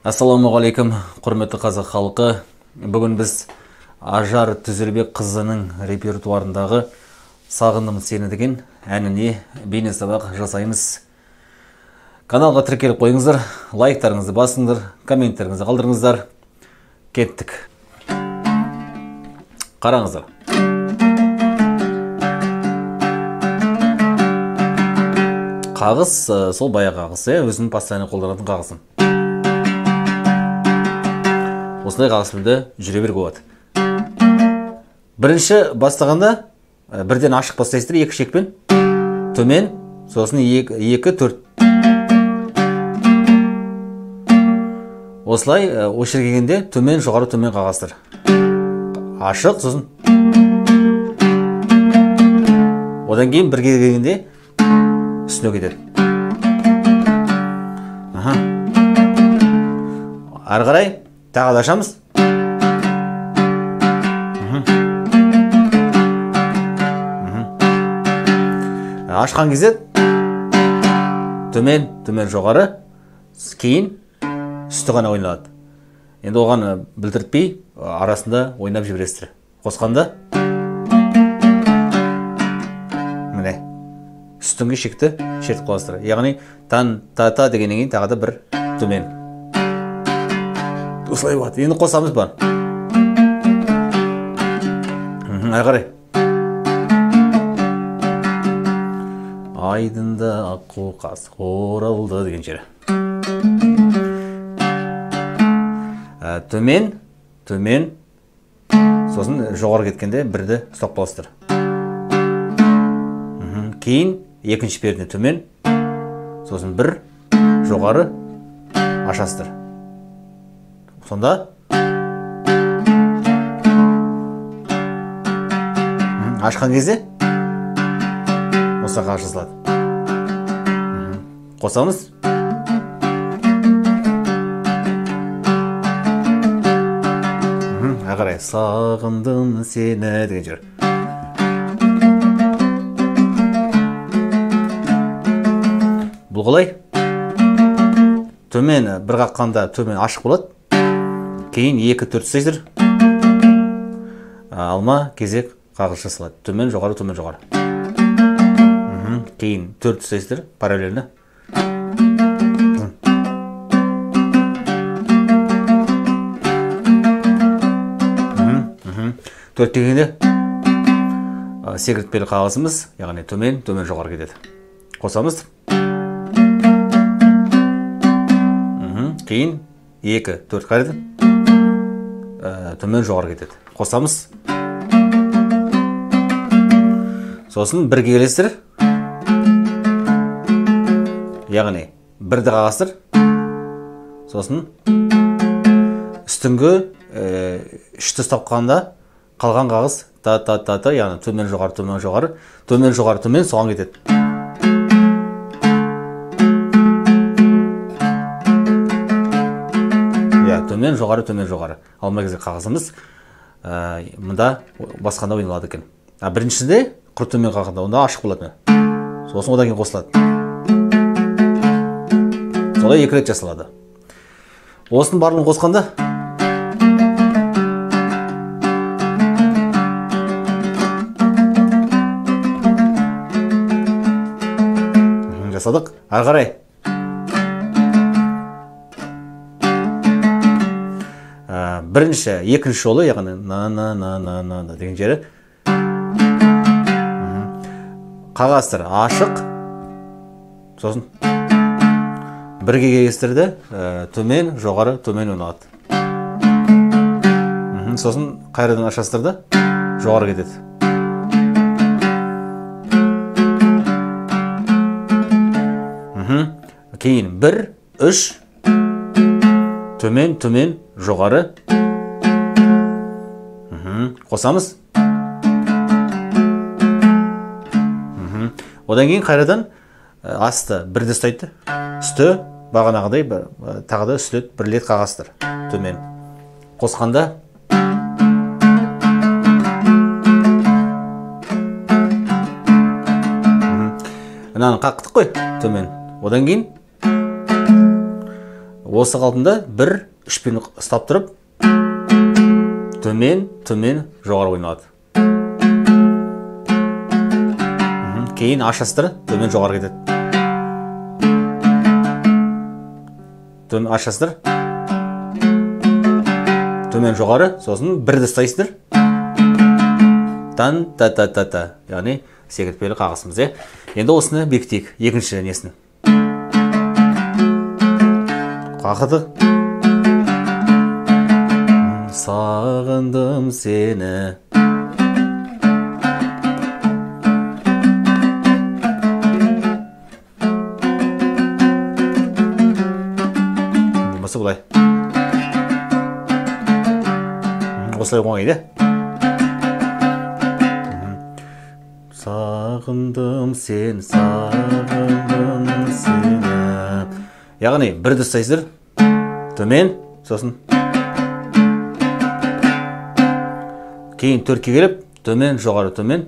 Ассалаумағалейкум, құрметті қазақ халқы. Бүгін біз Ажар Түзелбек қызының репертуарындағы Сағындым сені деген әніне бейне сабақ жасаймыз. Каналға тіркеліп қойыңыздар, лайктарыңызды басыңдар, комменттеріңізді қалдырыңыздар. Кеттік. Қараңыздар. Қағыс сол баяғы қағыс, өзінің постоянно қолданатын қағысым. Осындай қағыспен де жүре беруге болады. Бірінші бастағанда бірден ашық бастайсыздар, екі шекпен төмен, сосын 2, 4. Осылай осы жерге келгенде төмен, жоғары, төмен қағасыздар. Ашық, сосын одан кейін бірге келгенде үстіне кетеді. Ары қарай тағы да ашамыз. Ашқан кезде төмен, төмен, жоғары, кейін үсті ғана ойналады. Енді оған білдіртпей арасында ойнап жібересіздер. Қосқанда міне үстіңгі шекті шертіп қаласыздар. Яғни тан та та дегеннен кейін тағы да бір төмен. Осылай болады. Енді қосамыз ба? Ары қарай. Айдында аққу қаз оралды деген жері. Төмен, төмен, сосын жоғары кеткенде бірді ұстап қаласыздар. Кейін екінші перне төмен, сосын бір жоғары ашасыздар. Сонда ашқан кезде осы қағаз жасалады. Қосамыз. Ары қарай сағындым сені деген жер. Бұл қалай? Төмен бір қаққанда төмен ашық болады. Кейін 2, 4 ұстайсыздар. Алма кезек қағыз жасалады. Төмен, жоғары, төмен, жоғары. Кейін 4 ұстайсыздар параллельно. Төрт дегенде секіртпелі қағазымыз, яғни төмен, төмен, жоғары кетеді. Қосамыз. Кейін 2, 4 қарайды. Төмен, жоғары кетеді. Қосамыз. Сосын бірге келесіздер. Яғни бірді қағасыздар. Сосын үстіңгі үшті ұстап қалғанда қалған қағыз та та та та, яғни төмен, жоғары, төмен, жоғары, төмен, жоғары, төмен, соған кетеді. Иә, төмен, жоғары, төмен, жоғары. Алма кезек қағазымыз мында басқанда ойналады екен. А біріншісінде құр төмен қағанда онда ашық болады. Сосын одан кейін қосылады. Солай екі рет жасалады. Осының барлығын қосқанда жасадық. Ары қарай. Бірінші, екінші жолы, яғни на на на на на деген жері. Қағаздар ашық, сосын бірге келестірді, төмен, жоғары, төмен ойналады. Сосын қайрадан ашастырды, жоғары кетеді. Кейін 1, 3, төмен, төмен, жоғары. Қосамыз. Одан кейін қайрадан асты бірді ұстайды. Үсті бағанағыдай тағы да үсті бір рет қағасыздар. Төмен. Қосқанда мынаны қақтық қой, төмен. Одан кейін Осы қалпында 1 3-пен ұстап тұрып төмен, төмен, жоғары ойналады. Кейін ашасыздар, төмен, жоғары кетеді. Төмен ашасыздар, төмен, жоғары, сосын бірді ұстайсыздар. Тан, та, та, та, та. Яғни секіртпелі қағысымыз, е? Енді осыны бекітейік, екінші несін. Қақыдық. Сағындым сені. Болмаса былай. Осылай оңай, де? Сағындым сені, сағындым сені. Яғни бірді ұстайсыздар, төмен, сосын кейін төртке келіп, төмен, жоғары, төмен.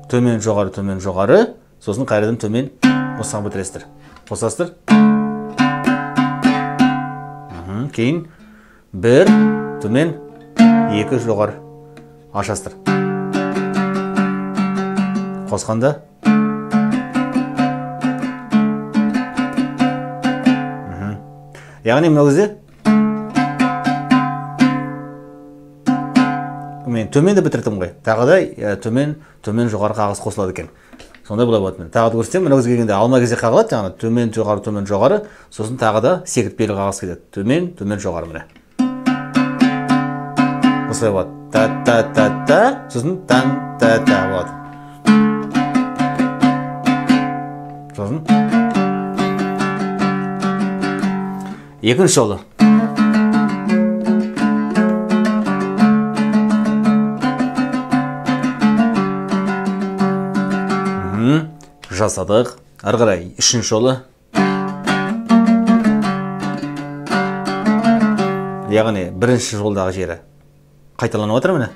Төмен, жоғары, төмен, жоғары, сосын қайрадан төмен осыған бітіресіздер. Қосасыздар. Кейін 1, төмен, 2, жоғары ашасыздар. Қосқанда яғни мына кезде мен төменді бітірдім ғой. Тағы да төмен, төмен, жоғары қағыс қосылады екен. Сонда былай болады. Тағы да көрсетемін, мына кезде келгенде алма кезек қағылады, яғни төмен, жоғары, төмен, жоғары, сосын тағы да секіртпелі қағыс кетеді. Төмен, төмен, жоғары міне. Осылай болады. Та та та та, сосын тан та та болады. Сосын екінші жолы. Жасадық. Ары қарай үшінші жолы. Яғни бірінші жолдағы жері қайталанып отыр міне.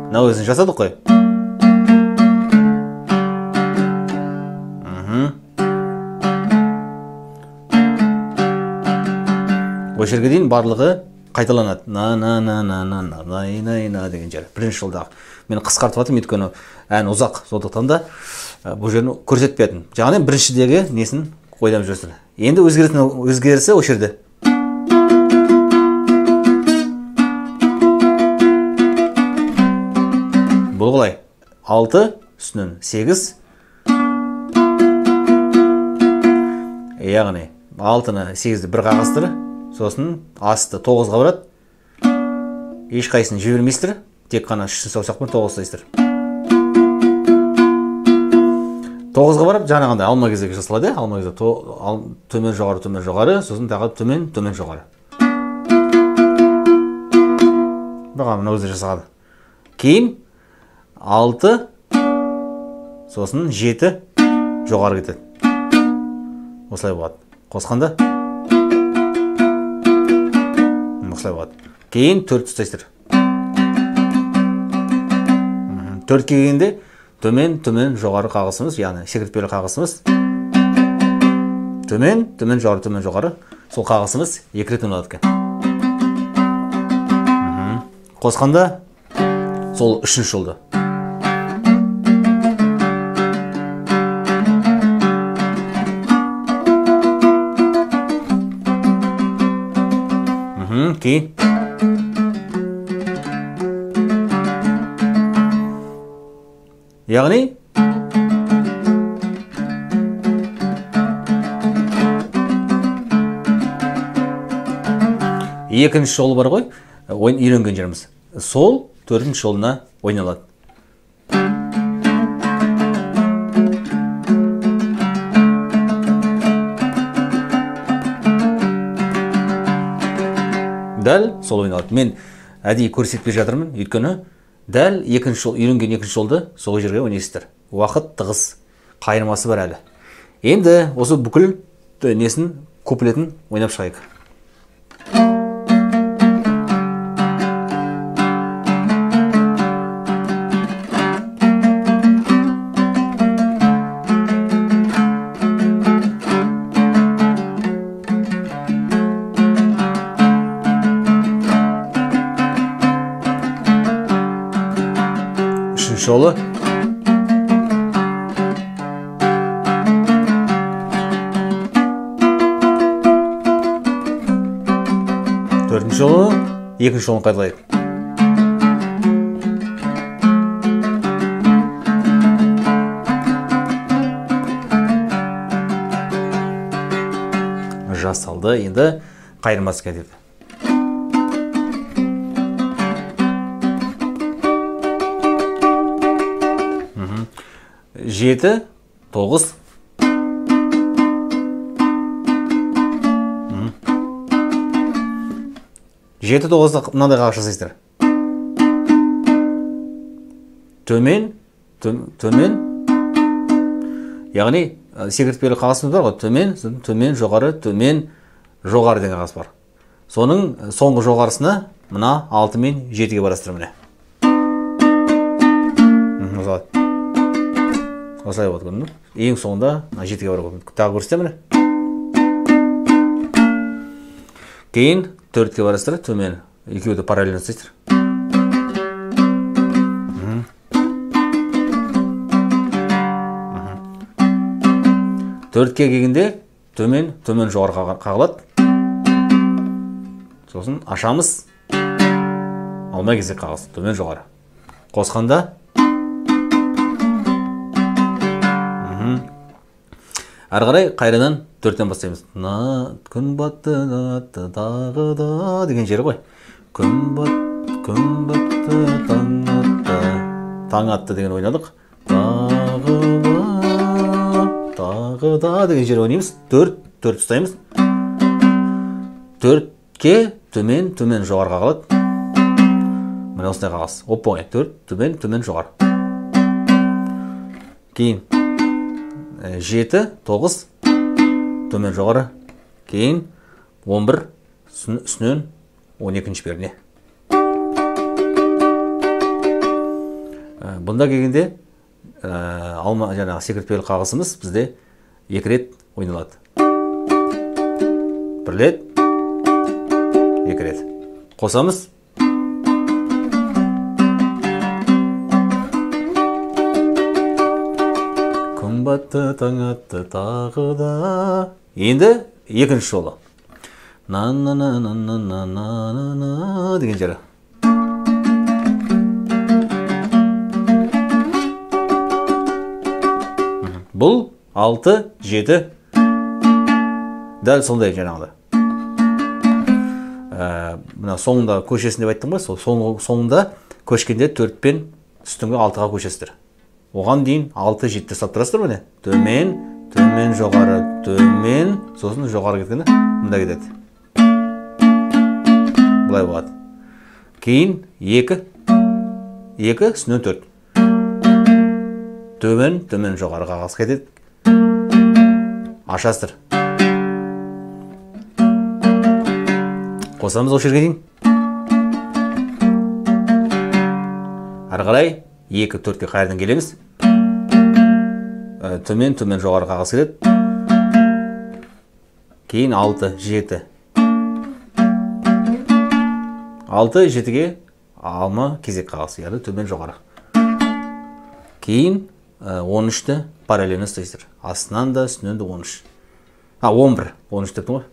Мынау өзін жасадық қой. Осы жерге дейін барлығы қайталанады. На на на на на на на на на деген жер. Бірінші жолдағы. Мен қысқартып жатырмын, өйткені ән ұзақ, сондықтан да бұл жерін көрсетпедім. Яғни біріншідегі несін ойлап жүрсіздер. Енді өзгерісі осы жерде. Бұл қалай? 6 үстінен 8. Яғни 6-ны 8-ді бір қағыстыр, сосын асты 9-ға барады. Ешқайсысын жібермейсіздер, тек қана үшінші саусақпен 9 ұстайсыздар. 9-ға барып жаңағындай алма кезек жасалады, алма кезек төмен жоғары, төмен жоғары, сосын тағы төмен, төмен жоғары. Баға мына өзі жасалады. Кейін 6, сосын 7 жоғары кетеді. Осылай болады. Қосқанда осылай болады. Кейін 4 ұстайсыздар. 4 келгенде төмен, төмен, жоғары қағысымыз, яғни секіртпелі қағысымыз. Төмен, төмен, жоғары, төмен, жоғары. Сол қағысымыз екі рет ойналады екен. Қосқанда сол үшінші жолды. Кейін яғни екінші жолы бар ғой, ойын үйренген жеріміз. Сол төртінші жолына ойналады. Дәл сол ойналады. Мен әдейі көрсетпей жатырмын, өйткені дәл екінші жол, үйренген екінші жолды сол жерге ойнайсыздар. Уақыт тығыз, қайырмасы бар әлі. Енді осы бүкіл несін, куплетін ойнап шығайық. Үшінші жолы. Төртінші жолы, екінші жолын қайталайық. Жасалды. Енді қайырмасы кетеді. 7, 9. 7, 9-ды мынандай қағаз жасайсыздар. Төмен, төмен. Яғни секіртпелі қағазымыз бар ғой, төмен, төмен, жоғары, төмен, жоғары деген қағаз бар. Соның соңғы жоғарысына мына 6 мен 7-ге барасыздар міне. Осылай болады, көрдіңіз бе? Ең соңында мына 7-ге барып, тағы көрсетемін міне. Кейін 4-ке барасыздар, төмен, екеуі де параллельно жасайсыздар. 4-ке келгенде төмен, төмен жоғары қағылады. Сосын ашамыз. Алма кезек қағыз, төмен жоғары. Қосқанда әрі қарай қайрадан 4-тен бастаймыз. На күн батты тағы да деген жері ғой. Күн батты таң атты. Таң атты деген ойнадық. Тағы да, тағы да деген жері ойнаймыз. 4, 4 ұстаймыз. 4-ке төмен, төмен жоғары қағылады. Міне осындай қағаз. Оп-оңай. 4, төмен, төмен жоғары. Кейін 7, 9, төмен жоғары, кейін 11, үстінен 12-ші перне. Бұнда келгенде алма жаңағы секіртпелі қағысымыз бізде 2 рет ойналады. 1 рет, 2 рет. Қосамыз. Күн батты, таң атты, тағы да. Енді екінші жолы. На на на на на на на на деген жері. Бұл 6, 7. Дәл сондай жаңағыдай. Мына соңында көшесін деп айттым ғой, сол соңында көшкенде 4 пен үстіңгі 6-ға көшесіздер. Оған дейін 6, 7 ұстап тұрасыздар міне. Төмен, төмен, жоғары, төмен, сосын жоғары кеткенде мында кетеді. Былай болады. Кейін 2, 2, үстінен 4. Төмен, төмен, жоғары қағаз кетеді. Ашасыздар. Қосамыз осы жерге дейін. Әрі қарай 2, 4-ке қайырдан келеміз. Төмен, төмен, жоғары қағаз келеді. Кейін 6, 7. 6, 7-ге алма кезек қағаз, яғни төмен, жоғары. Кейін 13-ті параллельно ұстайсыздар. Астынан да, үстінен де 13. 11, 13 дептім ғой.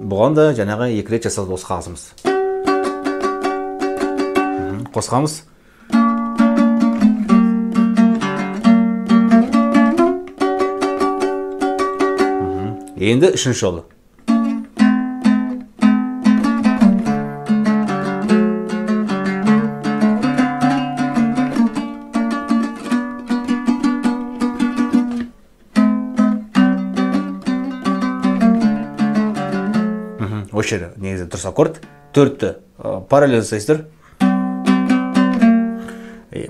Бұған да жаңағы 2 рет жасалды осы қағазымыз. Қосқамыз. Енді үшінші жолы. Осы жері негізі дұрыс аккорд. 4-ті параллель ұстайсыздар.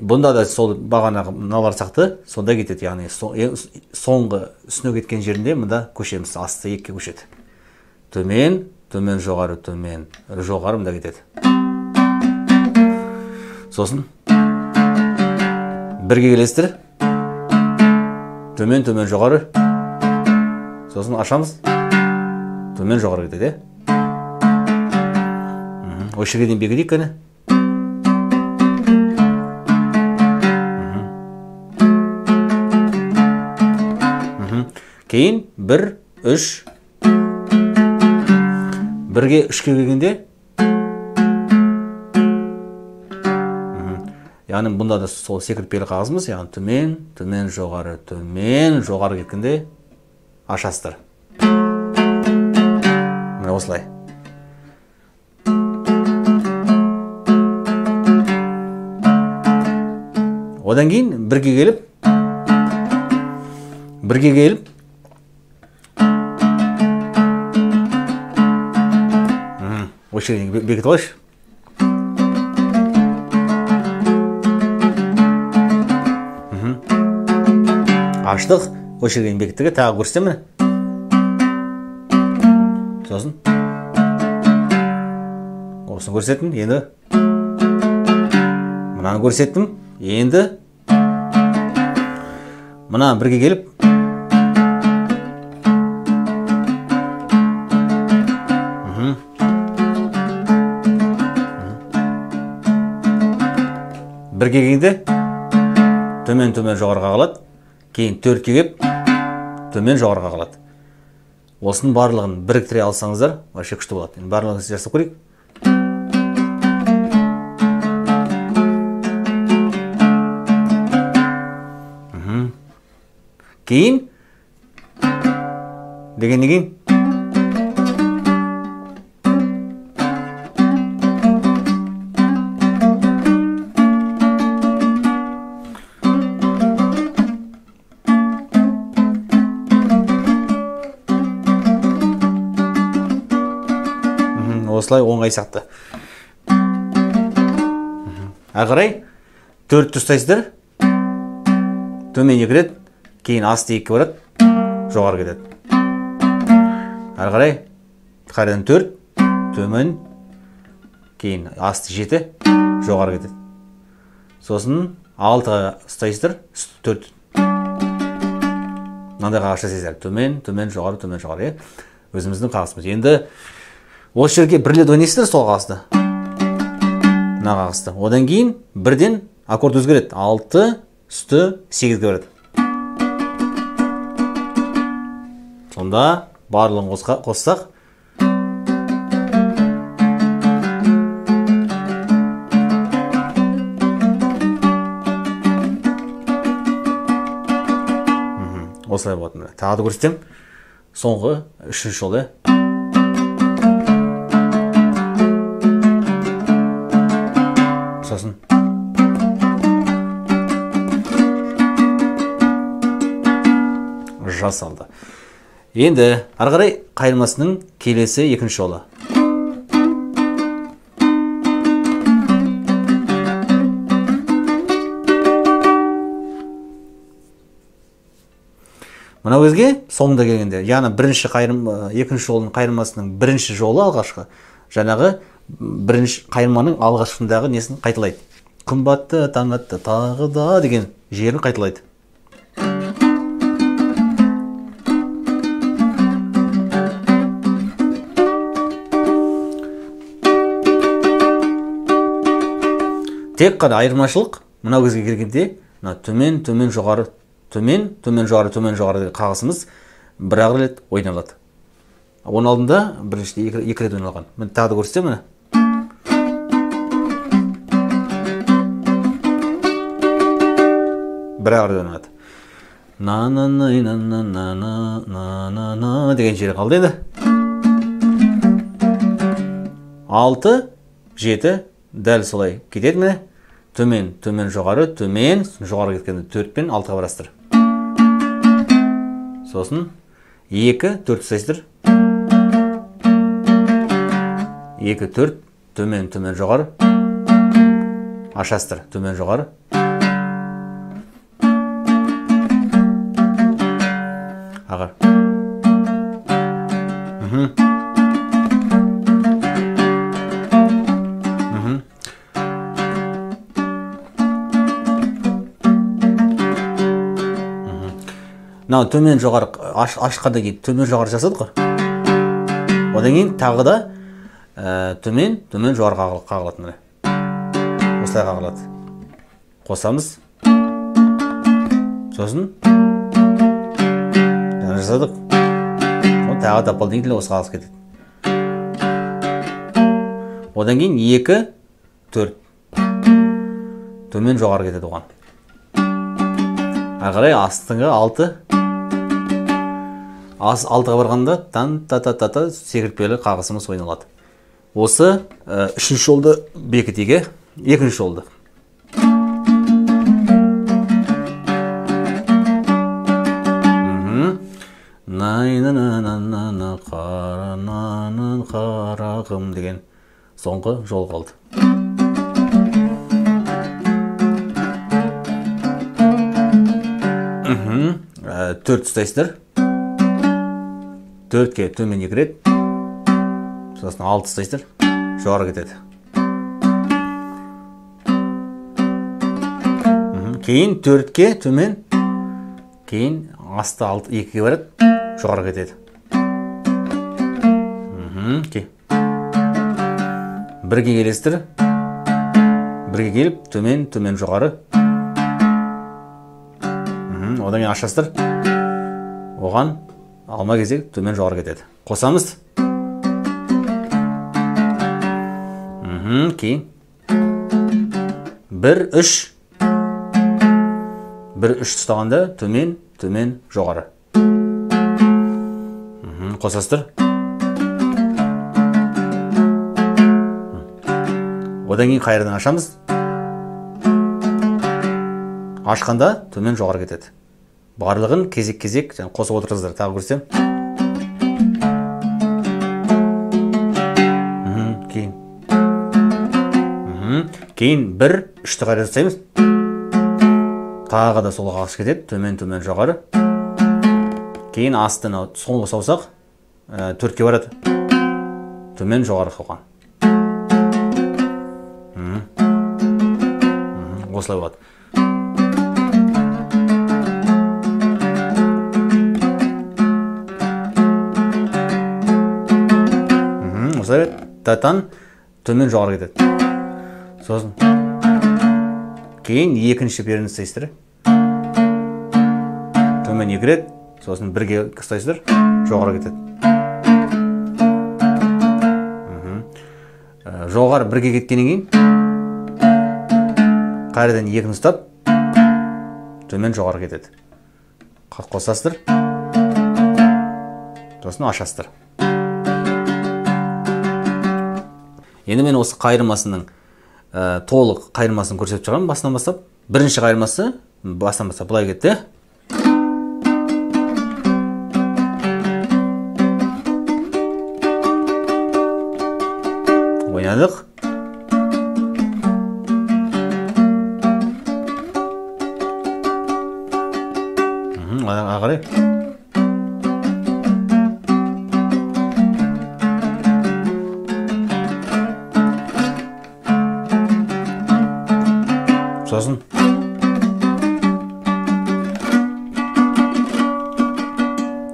Бұнда да сол бағанағы мыналар сияқты сонда кетеді, яғни соңғы үстіне кеткен жерінде мында көшеміз, асты 2-ге көшеді. Төмен, төмен, жоғары, төмен, жоғары мында кетеді. Сосын 1-ге келесіздер. Төмен, төмен, жоғары. Сосын ашамыз. Төмен, жоғары кетеді. Осы жерге дейін бекітейік кәне. Кейін 1, 3, 1-ге 3-ке келгенде, яғни бұнда да сол секіртпелі қағазымыз, яғни төмен, төмен, жоғары, төмен, жоғары кеткенде ашасыздар. Міне осылай. Одан кейін бірге келіп, осы жерге бекітіп алайыншы. Аштық, осы жерге бекіттік, тағы көрсетемін. Сосын осыны көрсеттім, енді мынаны көрсеттім, енді мына бірге келіп бірге келгенде төмен төмен жоғарыға қалады. Кейін 4-ке келіп төмен жоғарыға қалады. Осының барлығын біріктіре алсаңыздар, вообще күшті болады. Енді барлығын жасап көрейік. Кейін дегеннен кейін осылай оңай сияқты. Әрі қарай 4-ті ұстайсыздар, төмен 2 рет, кейін асты 2 барады, жоғары кетеді. Әрі қарай қайрадан 4, төмен, кейін асты 7, жоғары кетеді. Сосын 6 ұстайсыздар, 4. Мынандай қағаз жасайсыздар. Төмен, төмен, жоғары, төмен, жоғары. Өзіміздің қағазымыз. Енді осы жерге бір рет ойнайсыздар сол қағазды. Мына қағазды. Одан кейін бірден аккорд өзгереді. 6 үсті 8-ге барады. Сонда барлығын қоссақ осылай болады. Тағы да көрсетемін. Соңғы үшінші жолы. Сосын жасалды. Енді ары қарай қайырмасының келесі екінші жолы. Мынау кезге соңында келгенде, яғни бірінші қайырым, екінші жолының қайырмасының бірінші жолы алғашқы, жаңағы бірінші қайырманың алғашқындағы несін қайталайды. Күн батты, таң атты, тағы да деген жерін қайталайды. Тек қана айырмашылық мынау кезге келгенде мына төмен, төмен, жоғары, төмен, төмен, жоғары, төмен, жоғары деген қағысымыз бір-ақ рет ойналады. Оның алдында бірінші екі рет ойналған. Мен тағы да көрсетемін міне. Бір-ақ рет ойналады. На на на на на на на на на деген жері қалды енді. 6, 7 дәл солай кетеді міне. Төмен, төмен, жоғары, төмен, жоғары кеткенде 4 пен 6-ға барасыздар. Сосын 2, 4 ұстайсыздар. 2, 4, төмен, төмен, жоғары. Ашасыздар, төмен, жоғары. Ағыр. Мынау төмен жоғары ашқаннан кейін төмен жоғары жасадық қой. Одан кейін тағы да төмен, төмен жоғары қағылады міне. Осылай қағылады. Қосамыз. Сосын Қайырманы жасадық. Тағы дополнительно осы қағыс кетеді. Одан кейін 2, 4. Төмен жоғары кетеді оған. Ары қарай астыңғы 6. 6-ға барғанда тан та та та та секіртпелі қағысымыз ойналады. Осы үшінші жолды бекітейік, екінші жолды. Най-на-на-на-на-на, қара-на-на, қарағым деген соңғы жол қалды. 4 ұстайсыздар. 4-ке төмен 2 рет. Сосын 6 ұстайсыздар. Жоғары кетеді. Кейін 4-ке төмен, кейін асты 6 2-ге барады, жоғары кетеді. Бірге келесіздер. Бірге келіп, төмен, төмен, жоғары. Одан кейін ашасыздар. Оған алма кезек төмен жоғары кетеді. Қосамыз. Кейін 1, 3. 1, 3 ұстағанда төмен, төмен, жоғары. Қосасыздар. Одан кейін қайырдан ашамыз. Ашқанда төмен жоғары кетеді. Барлығын кезек-кезек қосып отырыңыздар. Тағы көрсем. Кейін. Кейін 1, 3-ті қайра жасаймыз. Тағы да сол қағыс кетеді. Төмен, төмен, жоғары. Кейін астына соңғы саусақ 4-ке барады. Төмен, жоғары қалған. Осылай болады. Осылай татан төмен жоғары кетеді. Сосын кейін екінші перін ұстайсыздар. Төмен 2 рет, сосын бірге ұстайсыздар, жоғары кетеді. Жоғары бірге кеткеннен кейін қайрадан 2-ні ұстап, төмен жоғары кетеді. Қосасыздар. Сосын ашасыздар. Енді мен осы қайырмасының толық қайырмасын көрсетіп шығамын басынан бастап. Бірінші қайырмасы басынан бастап былай кетті. Ойнадық. Ары қарай. Сосын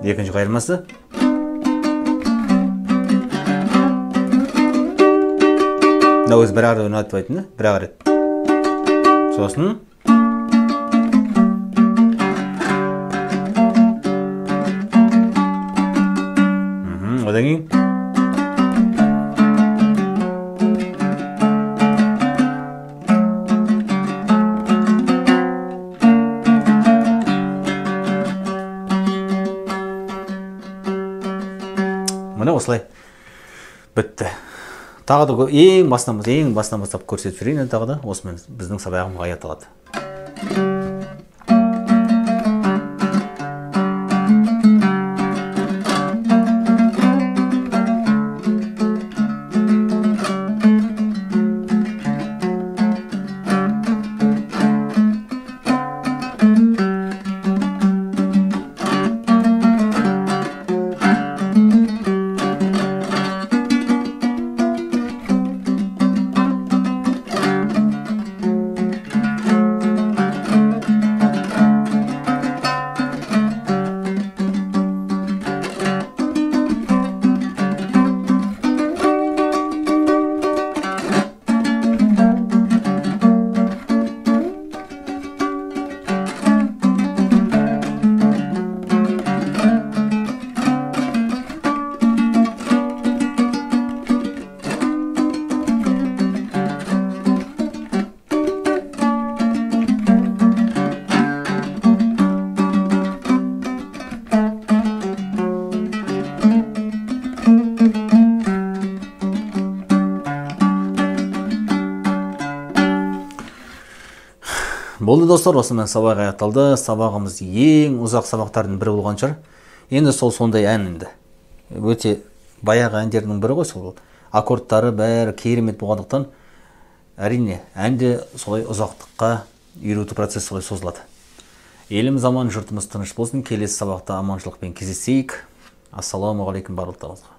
екінші қайырмасы. Мына өзі бір ақ рет ойнатып айттым, бір ақ рет. Сосын одан кейін міне осылай бітті. Тағы да ең басынан бастап көрсетіп жіберейін, тағы да осымен біздің сабағымыз аяқталады. Болды, достар, осымен сабақ аяқталды. Сабағымыз ең ұзақ сабақтардың бірі болған шығар. Енді сол сондай ән енді. Өте баяғы әндердің бірі ғой сол. Аккордтары бәрі керемет болғандықтан, әрине, ән де солай ұзақтыққа үйрету процесі солай созылады. Еліміз аман, жұртымыз тыныш болсын. Келесі сабақта аманшылықпен кездесейік. Ассалаумағалейкум барлықтарыңызға.